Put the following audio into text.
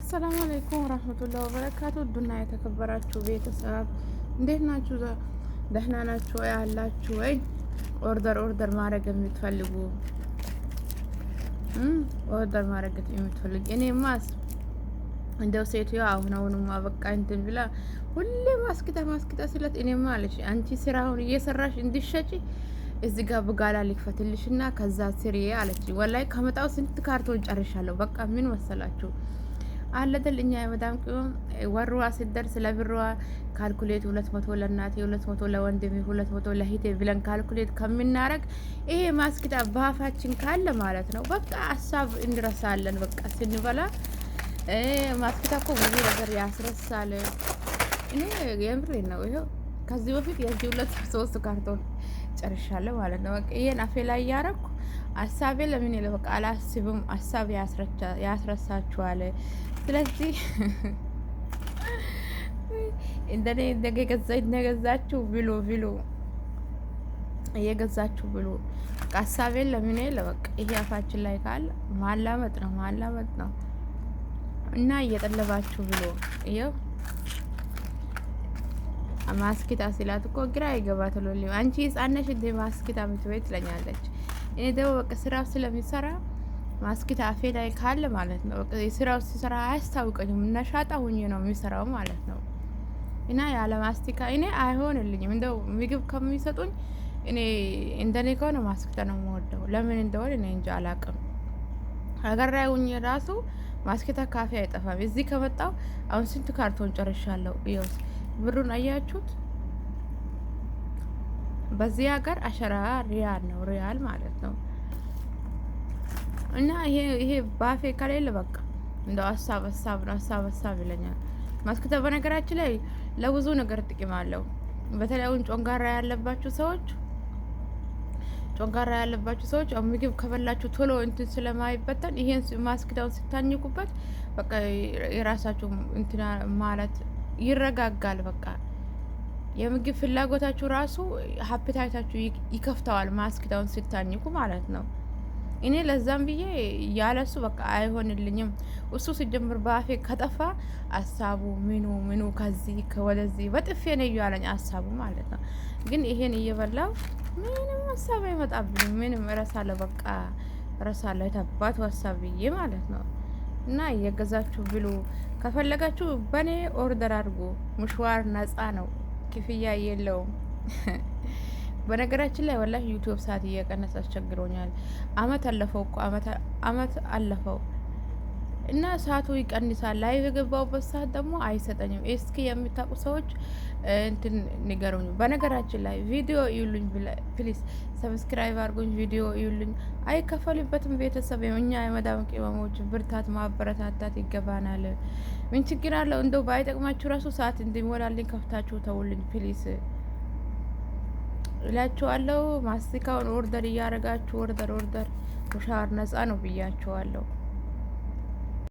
السلام عليكم ورحمة الله وبركاته። ውድና የተከበራችሁ ቤተሰብ እንዴት ናችሁ? ደህና ናችሁ ወይ? አላችሁ ወይ? Order ማድረግ የምትፈልጉ፣ order ማድረግ የምትፈልጉ፣ እኔማስ እንደው ሴትዮዋ አሁን አሁንማ በቃ እንትን ብላ ሁሌ ማስኪታ ማስኪታ ስላት፣ እኔማ አለች፣ አንቺ ስራውን እየሰራሽ እንድሸጪ እዚህ ጋር بقالة ልክፈትልሽና ከዛ ስሪ አለች። والله ከመጣው ስንት ካርቶን ጨርሻለሁ። በቃ ምን መሰላችሁ አለደል፣ እኛ የመዳም ቅመም ወርዋ ሲደርስ ለብርዋ calculate 200 ለእናቴ፣ 200 ለወንድሜ፣ 200 ለሂቴ ብለን calculate ከምናረግ ይሄ ማስኪታ በአፋችን ካለ ማለት ነው በቃ ሀሳብ እንረሳለን። በቃ ስንበላ ማስኪታ እኮ ብዙ ነገር ያስረሳል። እኔ የምሬ ነው። ይኸው ከዚህ በፊት የዚህ ሁለት ሶስት ካርቶን ጨርሻለሁ ማለት ነው። በቃ ይሄን አፌ ላይ እያረኩ ሀሳቤ ለምን ይለ በቃ አላስብም። ሀሳብ ያስረሳችኋል። ስለዚህ እንደኔ እንደገዛችሁ ብሉ ብሉ፣ እየገዛችሁ ብሉ። በቃ ሀሳቤን ለምን የለ በቃ ይሄ አፋችን ላይ ካለ ማላመጥ ነው፣ ማላመጥ ነው እና እየጠለባችሁ ብሎ። ይኸው ማስኪታ ሲላት እኮ ግራ ይገባታል። አንቺ ህጻን ነሽ እንዴ ማስኪታ የምትበይ ትለኛለች። እኔ ደግሞ በቃ ስራው ስለሚሰራ ማስኪታ አፌ ላይ ካለ ማለት ነው በቃ ስራው ሲሰራ አያስታውቀኝም። ነሻጣ ሁኜ ነው የሚሰራው ማለት ነው። እና ያለ ማስቲካ እኔ አይሆንልኝም። እንደው ምግብ ከሚሰጡኝ እኔ እንደኔ ከሆነ ማስኪታ ነው የምወደው። ለምን እንደሆነ እኔ እንጃ አላቅም። ሀገር ላይ ሁኜ ራሱ ማስኪታ ካፌ አይጠፋም። እዚህ ከመጣው አሁን ስንት ካርቶን ጨርሻለሁ። ይኸው ብሩን አያችሁት? በዚህ ሀገር 10 ሪያል ነው፣ ሪያል ማለት ነው። እና ይሄ ባፌ ከሌለ በቃ እንደው ሀሳብ ሀሳብ ነው፣ ሀሳብ ሀሳብ ይለኛል። ማስኪታ በነገራችን ላይ ለብዙ ነገር ጥቅም አለው። በተለይ አሁን ጨጓራ ያለባችሁ ሰዎች፣ ጨጓራ ያለባችሁ ሰዎች ምግብ ከበላችሁ ቶሎ እንትን ስለማይበተን ይሄን ማስኪታውን ስታኝኩበት በቃ የራሳችሁ እንትና ማለት ይረጋጋል። በቃ የምግብ ፍላጎታችሁ ራሱ appetite ኣችሁ ይከፍተዋል፣ ማስኪታውን ስታኝኩ ማለት ነው። እኔ ለዛም ብዬ ያለሱ በቃ አይሆንልኝም። እሱ ሲጀምር በአፌ ከጠፋ ሀሳቡ ምኑ ምኑ ከዚህ ወደዚህ በጥፌ ነው እያለኝ ሀሳቡ ማለት ነው። ግን ይሄን እየበላው ምንም ሀሳብ አይመጣብኝም። ምንም እረሳለሁ፣ በቃ እረሳለሁ። የታባቱ ሀሳብ ብዬ ማለት ነው። እና እየገዛችሁ ብሉ። ከፈለጋችሁ በእኔ order አድርጉ። مشوار ነጻ ነው፣ ክፍያ የለውም። በነገራችን ላይ والله ዩቲዩብ ሰዓት እየቀነሰ አስቸግሮኛል። አመት አለፈው እኮ፣ አመት አለፈው እና ሰዓቱ ይቀንሳል። Live የገባውበት ሰዓት ደግሞ አይሰጠኝም። እስኪ የምታውቁ ሰዎች እንትን ንገሩኝ። በነገራችን ላይ ቪዲዮ እዩልኝ please፣ subscribe አድርጉኝ፣ ቪዲዮ እዩልኝ። አይከፈልበትም። ቤተሰብ እኛ የመዳም ቅመሞች ብርታት ማበረታታት ይገባናል። ምን ችግር አለው? እንደው ባይጠቅማችሁ ራሱ ሰዓት እንዲሞላልኝ ከፍታችሁ ተውልኝ please እላችኋለሁ። ማስቲካውን order እያደረጋችሁ order order፣ مشوار ነጻ ነው ብያችኋለሁ።